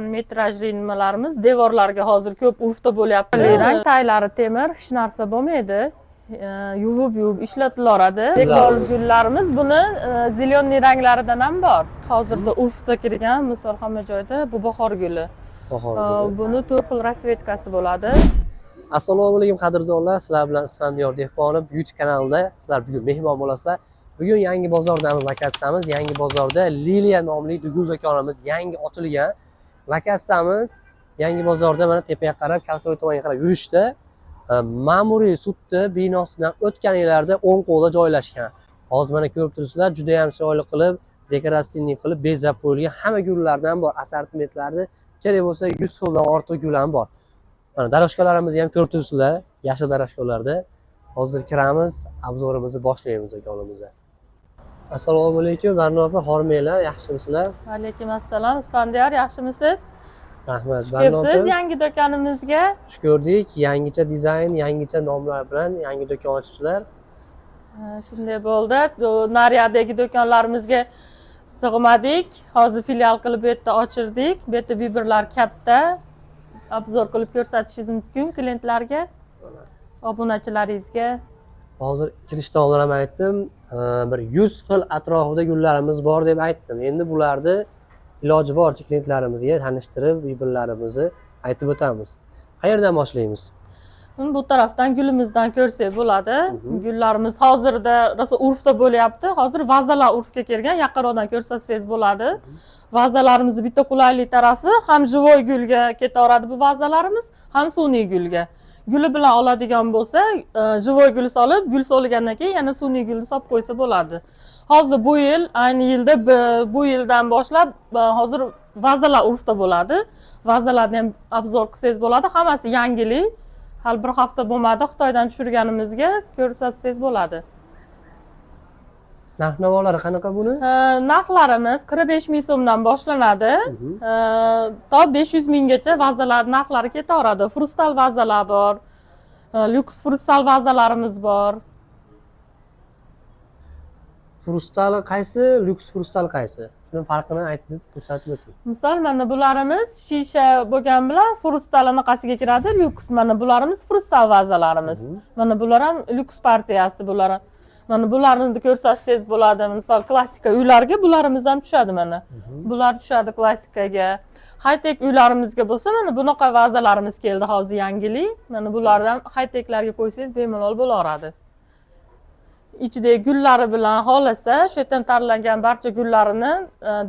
Metrajli nimalarimiz devorlarga hozir ko'p urfda bo'lyapti. Rang taylari temir, hech narsa bo'lmaydi. Yuvib yuvib ishlatilaveradi. Dekor gullarimiz buni зеленый ranglaridan ham bor. Hozirda urfda kirgan, misol hamma joyda bu bahor guli. Bahor guli. Buni to'rt xil расцветка si bo'ladi. Assalomu alaykum qadrdonlar, sizlar bilan Isfandiyor Dehqonov YouTube kanalida sizlar bugun mehmon bo'lasizlar. Bugun Yangi bozordamiz, lokatsiyamiz Yangi bozorda Liliya nomli gul do'konimiz yangi ochilgan. Lokatsiyamiz Yangi bozorda mana tepaga qarab, Kalsoy tomonga qarab yurishda ma'muriy sudni binosidan o'tganinglarda o'ng qo'lda joylashgan. Hozir mana ko'rib turibsizlar, juda ham chiroyli qilib, dekorativniy qilib bezab qo'yilgan hamma gullardan bor, assortimentlarni kerak bo'lsa 100 xildan ortiq gul ham bor. Mana дорожка larimizni ham ko'rib turibsizlar, yashil дорожка larda. Hozir kiramiz, обзор imizni boshlaymiz do'konimizda. Assalomu alaykum, Barno opa, hormanglar, yaxshimisizlar? Alaykum assalom, Isfandiyor, yaxshimisiz? Rahmat, Xush Barno kelibsiz opa. yangi do'konimizga. Xush ko'rdik, yangicha dizayn, yangicha nomlar bilan yangi do'kon ochibsizlar. Shunday bo'ldi. Nariyadagi do'konlarimizga sig'madik. Hozir filial qilib bu yerda ochirdik. Bu yerda выбор lar katta. Обзор qilib ko'rsatishingiz mumkin klientlarga, obunachilaringizga. Hozir kirishdan oldin ham aytdim, bir 100 xil atrofida gullarimiz bor deb aytdim. Endi bularni iloji boricha klientlarimizga tanishtirib, выбор larimizni aytib o'tamiz. Qayerdan boshlaymiz? Bu tarafdan gulimizdan ko'rsak bo'ladi. Gullarimiz hozirda rosa urfda bo'lyapti. Hozir vazalar urfga kirgan, yaqinroqdan ko'rsatsangiz bo'ladi. Vazalarimizni bitta qulaylik tarafi ham живой gulga ketaveradi bu vazalarimiz, ham sun'iy gulga. Guli bilan oladigan bo'lsa, живой gul solib, gul so'ligandan keyin yana sun'iy gulni solib qo'ysa bo'ladi. Hozir bu yil, ayni yilda bu yildan boshlab hozir vazalar urfda bo'ladi. Vazalarni ham обзор qilsangiz bo'ladi. Hammasi yangilik. Hali bir hafta bo'lmadi Xitoydan tushirganimizga, ko'rsatsangiz bo'ladi. Narx navolari qanaqa buni? Narxlarimiz 45 ming so'mdan boshlanadi. To 500 minggacha vazalar narxlari ketaveradi. Хрусталь vazalar bor. Lyuks хрусталь vazalarimiz bor. Хрусталь i qaysi, lyuks хрусталь qaysi? Shuni farqini aytib ko'rsatib o'ting. Misol mana bularimiz shisha bo'lgan bilan хрусталь anaqasiga kiradi, lyuks. Mana bularimiz хрусталь vazalarimiz. Mana bular ham lyuks partiyasi bular. Mana bularni ko'rsatsangiz bo'ladi. Misol klassika uylarga bularimiz ham tushadi mana. Bular tushadi klassikaga. High-tech uylarimizga bo'lsa mana bunaqa vazalarimiz keldi hozir yangilik. Mana bulardan high-techlarga qo'ysangiz bemalol bo'laveradi. Ichidagi gullari bilan xohlasa shu yerdan tanlangan barcha gullarini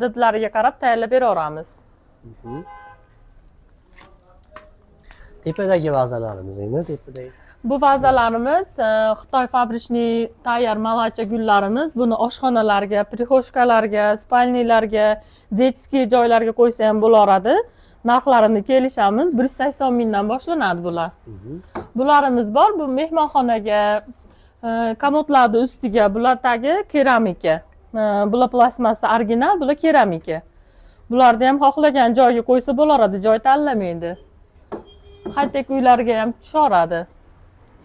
didlariga qarab tayyorlab beraveramiz. Tepadagi vazalarimiz endi tepadagi. Bu vazalarimiz Xitoy фабричный tayyor malacha gullarimiz. Buni oshxonalarga, прихожка larga, спальни larga, детский joylarga qo'ysa ham bo'laveradi. Narxlarini kelishamiz. 180 mingdan boshlanadi bular. Bularimiz bor, bu mehmonxonaga, komodlarni ustiga, bular tagi keramika. Bular plastmassa original, bular keramika. Bularni ham xohlagan joyga qo'ysa bo'laveradi, joy tanlamaydi. High-tech uylarga ham tushaveradi.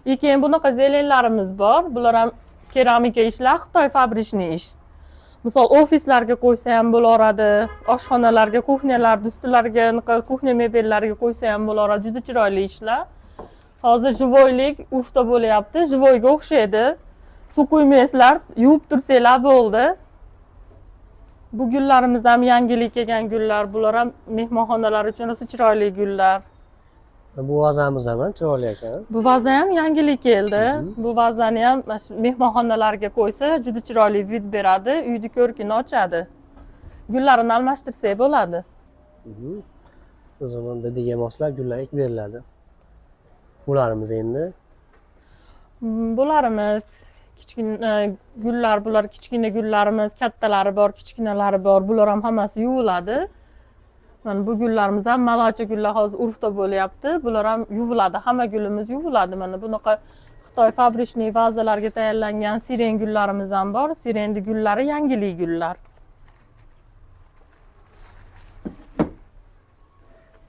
И keyin bunaqa зелень larimiz bor. Bular ham keramika ishlar, Xitoy фабричный ish. Misol ofislarga qo'ysa ham bo'laveradi, oshxonalarga, кухня larni ustilariga, anaqa кухня mebellariga qo'ysa ham bo'laveradi. Juda chiroyli ishlar. Hozir живой lik urfda bo'lyapti. Живой ga o'xshaydi. Suv quymaysizlar, yuvib tursanglar bo'ldi. Bu gullarimiz ham yangilik kelgan gullar. Bular ham mehmonxonalar uchun rosa chiroyli gullar. Bu vazamiz ham chiroyli ekan. Bu vaza ham yangilik keldi. Bu vazani ham mana shu mehmonxonalarga qo'ysa juda chiroyli вид beradi, uyni ko'rkini ochadi. Gullarini almashtirsak bo'ladi. O zaman didiga moslab gullar ekib beriladi. Bularimiz endi Bularimiz kichkina gullar, bular kichkina gullarimiz, kattalari bor, kichkinalari bor. Bular ham hammasi yuviladi. Mana bu gullarimiz ham malacha gullar hozir urfda bo'lyapti. Bular ham yuviladi. Hamma gulimiz yuviladi. Mana bunaqa Xitoy фабричный vazalarga tayyorlangan сирень gullarimiz ham bor. Сирень ni gullari yangilik gullar.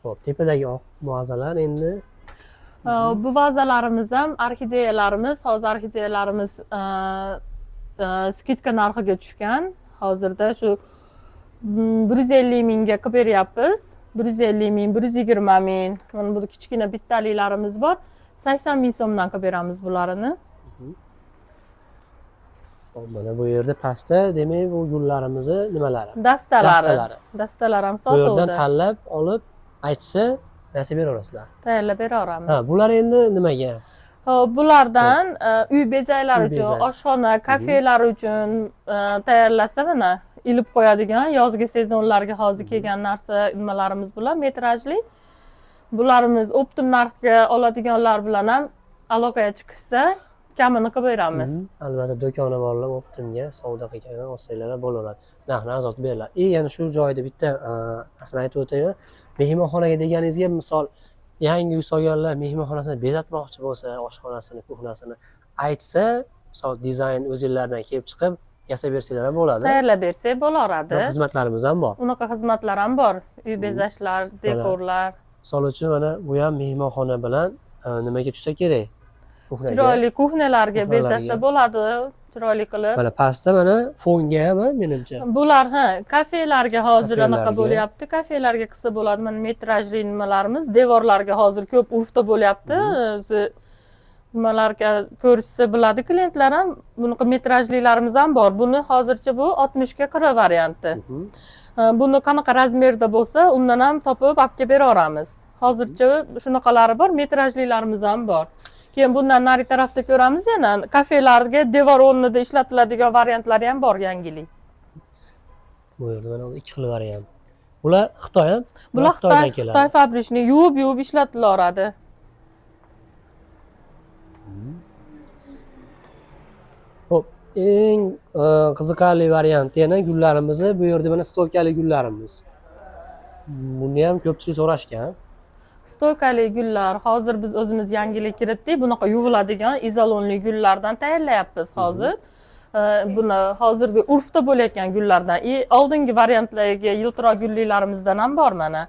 Xo'p, tepadagi oq vazalar endi Bu vazalarimiz ham orxideyalarimiz, hozir orxideyalarimiz скидка narxiga tushgan. Hozirda shu 150 mingga qilib beryapmiz. 150 ming, 120 ming. Mana bu kichkina bittalilarimiz bor, 80 ming so'mdan qilib beramiz bularini. Hop, mana bu yerda pastda, demak, bu gullarimizni nimalari? Dastalari. Dastalari. Dastalar ham Bu yerdan sotildi. Tanlab olib, aytsa, narsa beraverasizlar. Tayyorlab beraveramiz. Ha, bular endi nimaga? Hop, bulardan uy bezaklari Uy uchun, bezak. Oshxona, kafelar uchun tayyorlasa, mana ilib qo'yadigan yozgi sezonlarga hozir kelgan narsa nimalarimiz bular, metrajli. Bularimiz оптом narxga oladiganlar bilan ham aloqaga chiqishsa, kamini qilib beramiz. Albatta, do'koni borlar оптом ga savdo qilgan olsanglar ham bo'laveradi. Narxni arzon beriladi. И yana shu joyda bitta narsani aytib o'tayman. Mehmonxonaga deganingizga, misol, yangi uy solganlar mehmonxonasini bezatmoqchi bo'lsa, oshxonasini, кухня sini aytsa, misol, dizayn o'zinglardan kelib chiqib yasab bersanglar ham bo'ladi. Tayyorlab bersak bo'laveradi. Bunaqa xizmatlarimiz ham bor. Unaqa xizmatlar ham bor. Uy bezashlar, dekorlar. Misol uchun, mana bu ham mehmonxona bilan nimaga tushsa kerak? Кухня ga. Chiroyli кухня larga Кухня larga. Bezasa bo'ladi, chiroyli qilib. Mana pastda, mana fonga ham, menimcha. Bular, ha, kafelarga hozir anaqa Kafelarga. Bo'lyapti. Kafelarga qilsa bo'ladi. Mana metrajli nimalarimiz devorlarga hozir ko'p urfda bo'lyapti. O'zi nimalarga ko'rishsa biladi klientlar ham, bunaqa metrajlilarimiz ham bor. Buni hozircha bu 60 ga 40 varianti. Ha, buni qanaqa razmerda bo'lsa, undan ham topib olib kelib beraveramiz. Hozircha shunaqalari bor, metrajlilarimiz ham bor. Keyin bundan nari tarafda ko'ramiz, yana kafelarga devor o'rnida ishlatiladigan variantlari ham bor, yangilik. Bu yerda mana ikki xil variant. Bular Xitoy ham? Bular Xitoydan Xitoy, keladi. Xitoy фабричный, yuvib yuvib ishlatilaveradi. Xo'p, eng qiziqarli varianti yana gullarimizni bu yerda, mana стойка li gullarimiz. Buni ham ko'pchilik so'rashgan. Стойка li gullar hozir biz o'zimiz yangilik kiritdik. Bunaqa yuviladigan izolonli gullardan tayyorlayapmiz hozir. Buni hozirgi urfda bo'layotgan gullardan и oldingi variantlarga yiltiroq gullilarimizdan ham bor mana.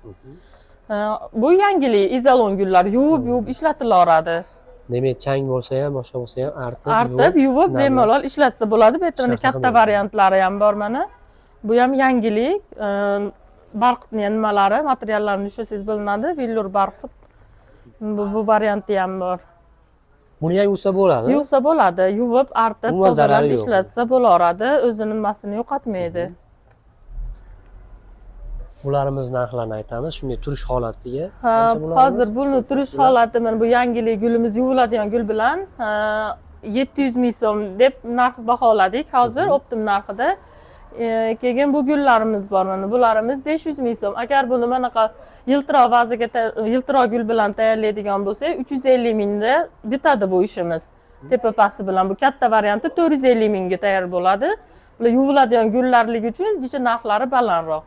Bu yangilik, izolon gullar yuvib yuvib ishlatilaveradi. Demak, chang bo'lsa ham, boshqa bo'lsa ham artib, Artib, yuvib namlab. Bemalol ishlatsa bo'ladi. Bu yerda mana Ishlatsa ham katta bo'ladi. Variantlari ham bor mana. Bu ham yangilik. Barqitni nimalari, materiallarini ushlasangiz bilinadi. Vellur barqit. Bu varianti ham bor. Buni ham yuvsa bo'ladi. Yuvsa bo'ladi. Yuvib, artib, Umuman tozalab zarari yo'q. Ishlatsa bo'laveradi. O'zini nimasini yo'qotmaydi. Bularimiz narxlarini aytamiz. Shunday turish holatiga. Ha, Qancha bularimiz? hozir buni turish Bular- holati, mana bu yangilik gulimiz, yuviladigan gul bilan 700 ming so'm deb narx baholadik hozir оптом narxida. Keyin bu gullarimiz bor, mana bularimiz 500 ming so'm. Agar buni manaqa yiltiroq vazaga yiltiroq gul bilan tayyorlaydigan bo'lsak, 350 mingda bitadi bu ishimiz. Tepa pasti bilan bu katta varianti 450 mingga tayyor bo'ladi. Bular yuviladigan gullarligi uchun jicha narxlari balandroq.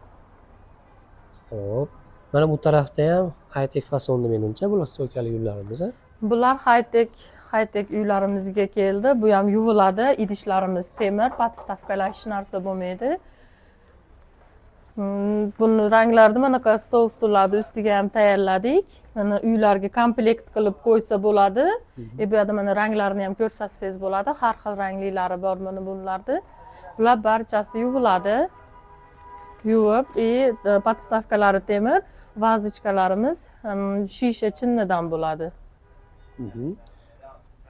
Xo'p. Mana bu tarafda ham high-tech fasonda, menimcha, bular стойка li gullarimiz. A? Bular high-tech, high-tech uylarimizga keldi. Bu ham yuviladi. Idishlarimiz temir, подставка lar, hech narsa bo'lmaydi. Buni ranglarini manaqa stol stullarni ustiga ham tayyorladik. Mana uylarga komplekt qilib qo'ysa bo'ladi. Bu yerda mana ranglarini ham ko'rsatsangiz bo'ladi. Har xil ranglilari bor mana bunlarda. Bular barchasi yuviladi. Yuvib, и подставка lari temir, вазочка larimiz shisha chinnidan bo'ladi.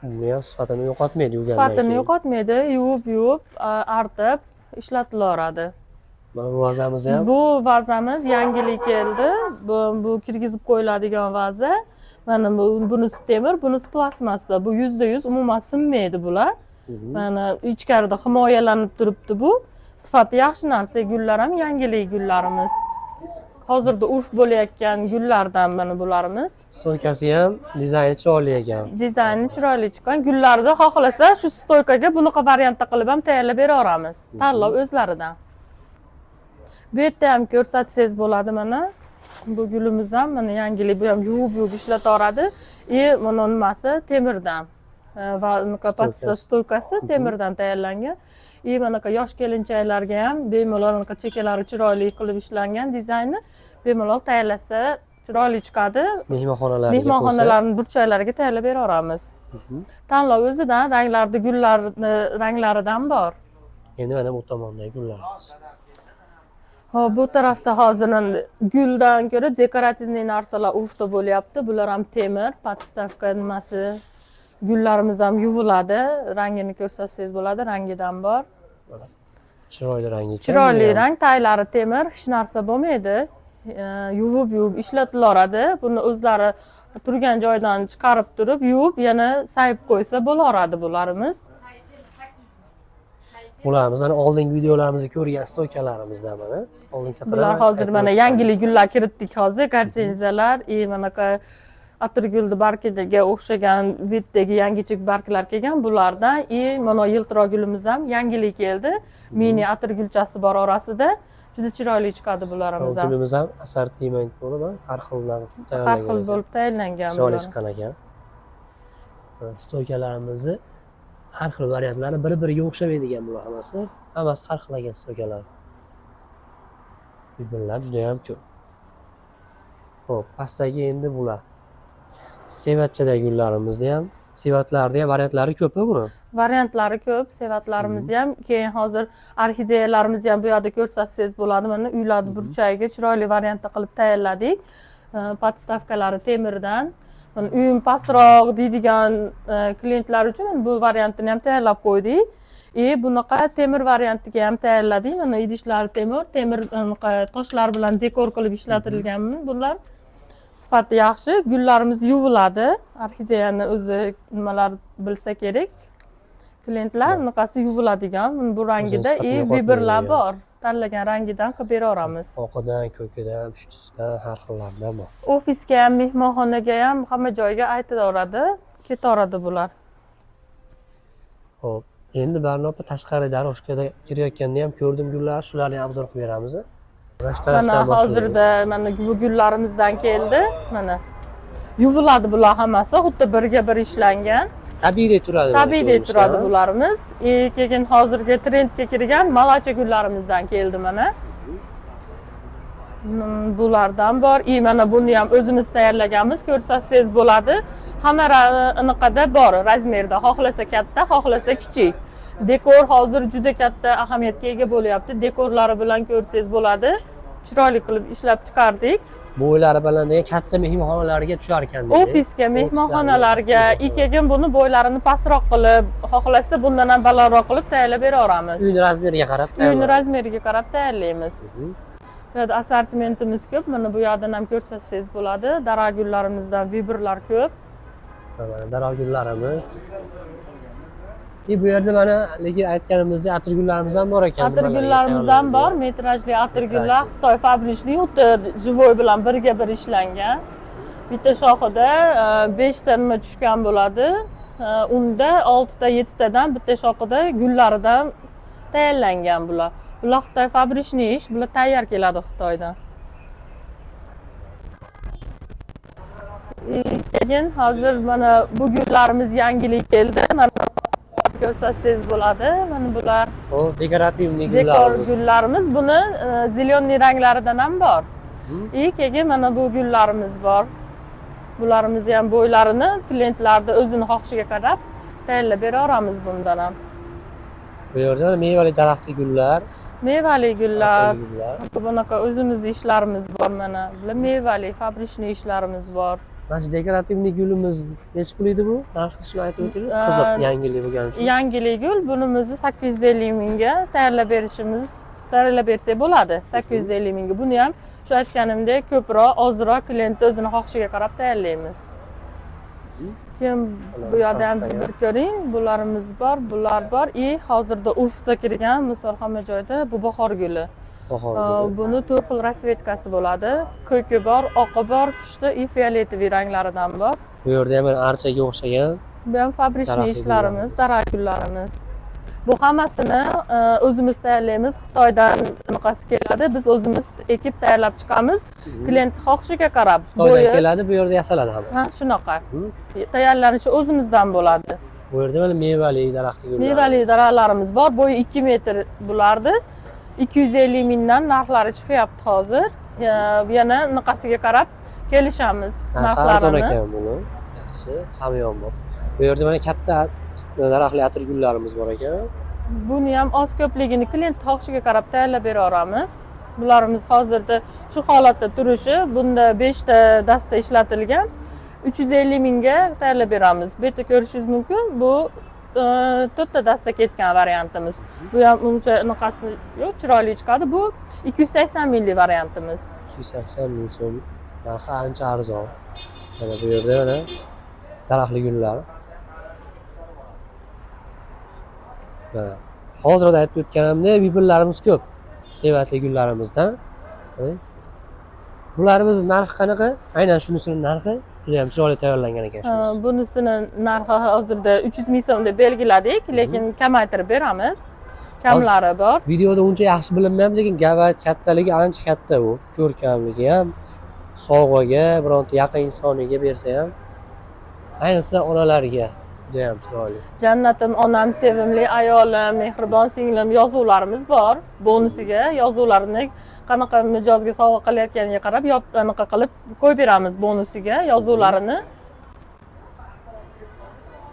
Buni ham sifatini yo'qotmaydi yuvgandan Sifatini keyin. Yo'qotmaydi, yuvib yuvib artib ishlatilaveradi. Mana bu vazamiz ham Bu vazamiz yangilik keldi. Bu kirgizib qo'yiladigan vaza. Mana bu, bunisi temir, bunisi plastmassa. Bu 100% umuman sinmaydi bular. Mana ichkarida himoyalanib turibdi bu. Sifati yaxshi narsa, gullar ham yangilik gullarimiz. Hozirda urf bo'layotgan gullardan mana bularimiz. Стойка si ham dizayni chiroyli ekan. Dizayni chiroyli chiqqan. Gullarni xohlasa shu стойка ga bunaqa variantda qilib ham tayyorlab bera olamiz. Tanlov o'zlaridan. Bu yerda ham ko'rsatsangiz bo'ladi mana. Bu gulimiz ham mana yangilik, bu ham yuvib yuvib ishlataveradi. И mana nimasi temirdan. Va unaqa Стойка si. Подста стойка si temirdan tayyorlangan. И manaqa yosh kelinchaklarga ham bemalol anaqa chekkalari chiroyli qilib ishlangan dizayni bemalol tayyorlasa chiroyli chiqadi. Mehmonxonalarga qo'ysa. Mehmonxonalarni burchaklariga tayyorlab bera olamiz. Tanlov o'zidan, ranglarni, gullarni ranglaridan bor. Endi mana bu tomondagi gullarimiz. Hop, bu tarafda hozir endi guldan ko'ra декоративный narsalar urfda bo'lyapti. Bular ham temir, подставка nimasi. Gullarimiz ham yuviladi. Rangini ko'rsatsangiz bo'ladi, rangidan bor. Chiroyli rang ekan. Chiroyli Buni ham. Rang, taylari temir, hech narsa bo'lmaydi. Yuvib yuvib ishlatilaveradi. Buni o'zlari turgan joydan chiqarib turib, yuvib, yana sayib qo'ysa bo'laveradi bularimiz. Bularimiz mana oldingi videolarimizda ko'rgan стойка larimizdan mana. Oldingi safarlar Bular hozir aytib mana o'tgan. Yangilik gullar kiritdik hozir, gortenziyalar и manaqa atirgulni bargiga o'xshagan вид dagi yangicha barglar kelgan bulardan. И mana yiltiroq gulimiz ham yangilik keldi. Mini atirgulchasi bor orasida. Juda chiroyli chiqadi bularimiz ham. Gulimiz ham assortiment bo'lib, har xildan Har tayyorlangan xil ekan. Bo'lib tayyorlangan Chiroyli bular. Chiqqan ekan. Mana стойка larimizni har xil variantlari, bir biriga o'xshamaydigan bular hammasi. Hammasi har xil ekan стойка lar. Bunlar juda ham ko'p. Xo'p, pastdagi endi bular. Sevatchadagi gullarimizni ham, sevatlarni ham variantlari ko'p buni. Variantlari ko'p sevatlarimiz ham. Keyin hozir orxideyalarimizni ham bu yoqda ko'rsatsangiz bo'ladi. Mana uylarni burchagiga chiroyli variantda qilib tayyorladik. Подставка lari temirdan. Mana uyim pastroq deydigan klientlar uchun mana bu variantini ham tayyorlab qo'ydik. И bunaqa temir variantiga ham tayyorladik. Mana idishlari temir, temir anaqa toshlar bilan dekor qilib ishlatilgan bular. Sifati yaxshi, gullarimiz yuviladi. Orxideyani o'zi nimalar bilsa kerak. Klientlar bunaqasi yuviladigan, bu rangida sifatini и yo'qotmaydigan. Выбор lar bor. Tanlagan rangidan qilib beraveramiz. Oqidan, ko'kidan, pushtisidan, har xillaridan bor. Ofisga ham, mehmonxonaga ham, hamma joyga aytilaveradi, ketaveradi bular. Xo'p, endi Barno opa, tashqari дорожка da kirayotganda ham ko'rdim gullar, shularni ham обзор qilib beramiz. Mana shu Mana tarafdan boshlaymiz. Hozirda mana bu gullarimizdan keldi. Mana yuviladi bular hammasi, xuddi birga bir ishlangan. Tabiiydek turadi. Mana Tabiiydek ko'rinishda. Turadi bularimiz. И keyin hozirgi trendga kirgan malacha gullarimizdan keldi mana. Bulardan bor. И mana buni ham o'zimiz tayyorlaganmiz, ko'rsatsangiz bo'ladi. Hamma anaqada bor, размер da. Xohlasa katta, xohlasa kichik. Dekor hozir juda katta ahamiyatga ega bo'lyapti. Dekorlari bilan ko'rsangiz bo'ladi. Chiroyli qilib ishlab chiqardik. Bo'ylari baland degan katta mehmonxonalarga tushar ekan deydi. Ofisga, mehmonxonalarga. И keyin buni bo'ylarini pastroq qilib, xohlasa bundan ham balandroq qilib tayyorlab beraveramiz. Uyni размер iga qarab Uyni tayyorlanadi. Размер iga qarab tayyorlaymiz. Bu yerda assortimentimiz ko'p. Mana bu yoqdan ham ko'rsatsangiz bo'ladi. Dara gullarimizdan выбор lar ko'p. Mana dara gullarimiz. И bu yerda mana lekin aytganimizdek atirgullarimiz ham bor ekan. Atirgullarimiz ham bor, metrajli atirgullar, Xitoy фабричный, xuddi живой bilan birga bir ishlangan. Bitta shoxida beshta nima tushgan bo'ladi. Unda oltita, yettitadan bitta shoxida gullaridan tayyorlangan bular. Bular Xitoy фабричный ish, bular tayyor keladi Xitoydan. Keyin hozir mana bu gullarimiz yangilik keldi. Mana ko'rsatsangiz bo'ladi. Mana bular O декоративный dekor gullarimiz. Gullarimiz. Buni зеленый ranglaridan ham bor. И keyin mana bu gullarimiz bor. Bularimizni ham bo'ylarini klientlarni o'zini xohishiga qarab tayyorlab beraveramiz bundan ham. Bu yerda mevali daraxtli gullar, Mevali gullar, atirli gullar. Bunaqa o'zimizni ishlarimiz bor mana. Bular mevali, фабричный ishlarimiz bor. Mana shu декоративный gulimiz nechi pul edi bu? Narxini shuni aytib o'tingiz. Qiziq, yangilik bo'lgani uchun. Yangilik gul, bunimizni 850 mingga tayyorlab berishimiz, tayyorlab bersak bo'ladi 850 mingga. Buni ham shu aytganimdek ko'proq, ozroq klient o'zini xohishiga qarab tayyorlaymiz. Keyin bu yoqda ham bir ko'ring, bularimiz bor, bular bor. И hozirda urfda kirgan, misol hamma joyda bu bahor guli. Bahor guli. Buni to'rt xil расцветка si bo'ladi. Ko'ki bor, oqi bor, pushti и фиолетовый ranglaridan bor. Bu yerda ham mana archaga o'xshagan Bu ham фабричный daraxtli ishlarimiz, gullarimiz. Dara gullarimiz. Bu hammasini o'zimiz tayyorlaymiz. Xitoydan bunaqasi keladi. Biz o'zimiz ekib tayyorlab chiqamiz. Klient xohishiga qarab. Xitoydan bo'yi- keladi, bu yerda yasaladi hammasi. Ha, shunaqa. Hı. Tayyorlanishi o'zimizdan bo'ladi. Bu yerda mana mevali daraxtli gullar. Mevali daraxtlarimiz bor. Bo'yi 2 metr bulardi. 250 mingdan narxlari chiqyapti hozir. Yana bunaqasiga qarab kelishamiz Narxi arzon narxlarini. Ekan buni. Yaxshi, hamyon bor. Bu yerda mana katta daraxtli atir gullarimiz bor ekan. Buni ham oz ko'pligini klient xohishiga qarab tayyorlab beraveramiz. Bularimiz hozirda shu holatda turishi. Bunda 5 ta dasta ishlatilgan. 350 mingga tayyorlab beramiz. Bu yerda ko'rishingiz mumkin. Bu to'rtta dasta ketgan variantimiz. Bu ham uncha unaqasi yo'q, chiroyli chiqadi. Bu 280 minglik variantimiz. 280 ming so'm, narxi ancha arzon. Mana bu yerda mana daraxtli gullar. Mana hozir aytib o'tganimdek, mebellarimiz ko'p. Sevatli gullarimizdan. Mana. Bularimiz narxi qanaqa? Aynan shunisini narxi juda ham chiroyli tayyorlangan ekan shunisi. Bunisini narxi hozirda 300 ming so'm deb belgiladik, lekin kamaytirib beramiz. Kamlari bor. Videoda uncha yaxshi bilinmayapti, lekin gabat kattaligi ancha katta bu. Ko'rkamligi ham sovg'aga, bironta yaqin insoniga bersa ham, ayniqsa onalarga juda ham chiroyli. Jannatim onam, sevimli ayolim, mehribon singlim yozuvlarimiz bor. Bonusiga yozuvlarni qanaqa mijozga sovg'a qilayotganiga qarab, yop anaqa qilib qo'yib beramiz bonusiga yozuvlarini.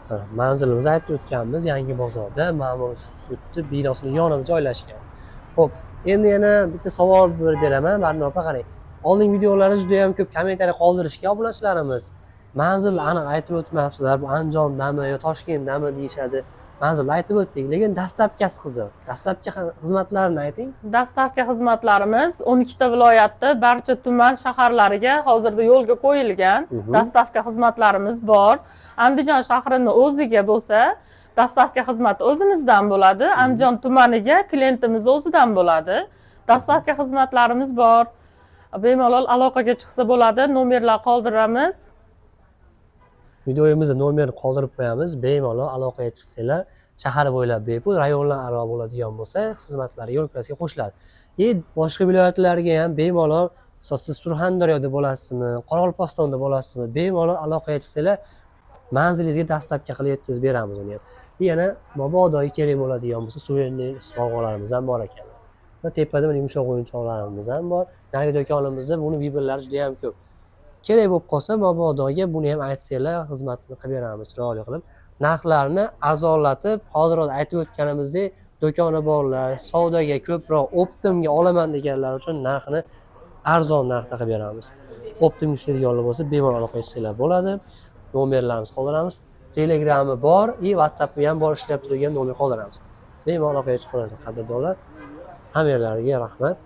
Ha, manzilimizni aytib o'tganmiz, Yangi bozorda Ma'mur sudni binosini yonida joylashgan. Xo'p, endi yana bitta savol beraman, Barno opa, qarang. Oldingi videolarda juda ham ko'p kommentariy qoldirishgan obunachilarimiz. Manzil aniq aytib o'tmabsizlar, bu Andijondami yo Toshkentdami deyishadi. Manzilni aytib o'tdik, lekin доставка si qiziq. Доставка xizmatlarini ayting. Доставка xizmatlarimiz 12 ta viloyatda barcha tuman shaharlariga hozirda yo'lga qo'yilgan. Доставка xizmatlarimiz bor. Andijon shahrini o'ziga bo'lsa, доставка xizmati o'zimizdan bo'ladi. Andijon tumaniga klientimiz o'zidan bo'ladi. Доставка xizmatlarimiz bor. Bemalol aloqaga chiqsa bo'ladi, nomerlar qoldiramiz. Videomizda nomer qoldirib qo'yamiz. Bemalol aloqaga chiqsanglar, shahar bo'ylab bepul, rayonlar aro bo'ladigan bo'lsa, xizmatlar yo'l kirasiga qo'shiladi. И boshqa viloyatlarga ham bemalol, misol siz Surxondaryoda bo'lasizmi, Qoraqalpog'istonda bo'lasizmi, bemalol aloqaga chiqsanglar, manzilingizga доставка qilib yetkazib beramiz uni ham. И yana mabodo kerak bo'ladigan bo'lsa, suvenir sovg'alarimiz ham bor ekan. Va tepada mana yumshoq o'yinchoqlarimiz ham bor. Narigi do'konimizda buni mebellari juda ham ko'p. Kerak bo'lib qolsa, mabodoga buni ham aytsanglar, xizmatini qilib beramiz chiroyli qilib. Narxlarni arzonlatib, hozir aytib o'tganimizdek, do'koni borlar, savdoga ko'proq оптом ga olaman deganlar uchun narxini arzon narxda qilib beramiz. Оптом ga ishlaydiganlar bo'lsa, bemalol aloqaga chiqsanglar bo'ladi. Nomerlarimizni qoldiramiz. Telegrami bor и WhatsAppi ham bor, ishlab turgan nomer qoldiramiz. Bemalol aloqaga chiqa olasizlar, qadrdonlar. Hammanglarga rahmat.